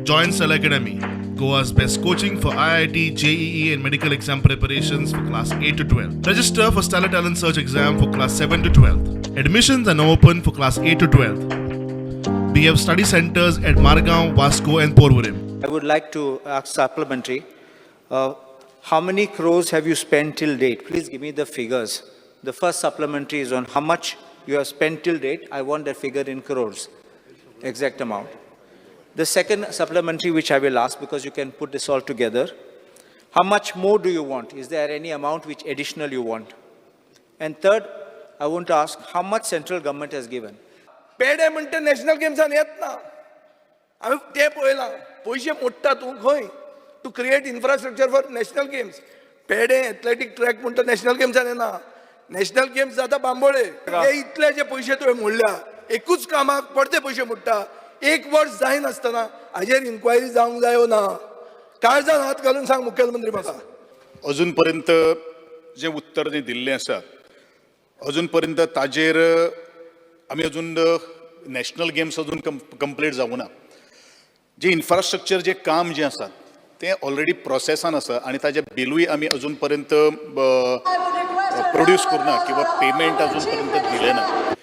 Join Stellar Academy, Goa's best coaching for IIT, JEE, and medical exam preparations for class 8 to 12. Register for Stellar Talent Search exam for class 7 to 12. Admissions are now open for class 8 to 12. We have study centers at Margao, Vasco, and Porvorim. I would like to ask supplementary. How many crores have you spent till date? Please give me the figures. The first supplementary is on how much you have spent till date. I want that figure in crores, exact amount. The second supplementary, which I will ask because you can put this all together, how much more do you want? Is there any amount which additional you want? And third, I want to ask how much central government has given? Pedem म्हणटा national गेम्सान येत ना. हांवें तें पळयलां, पयशे मोडटा तूं खंय to create infrastructure for national games. Pedem athletic track म्हणटा नॅशनल गेम्सान येना. नॅशनल गेम्स जाता बांबोळे. हे इतले जे पयशे तुवें मोडल्या, एकूच कामाक परते पयशे मोडटा. एक वर्स जायनासतना हाजेर इन्क्वायरी जावंक जायो ना? काळजान हात घालून सांग मुखेलमंत्री म्हाका. अजून पर्यंत जें उत्तर जें दिल्लें आसा, अजून पर्यंत ताजेर आमी अजून नॅशनल गेम्स अजून कंप्लीट जावूं ना. जें इन्फ्रास्ट्रक्चर जें काम जें आसा तें ऑलरेडी प्रोसेसान आसा आनी ताजें बिलूय आमी अजून पर्यंत प्रोड्यूस करूना किंवा पेमेंट अजून पर्यंत दिलें ना.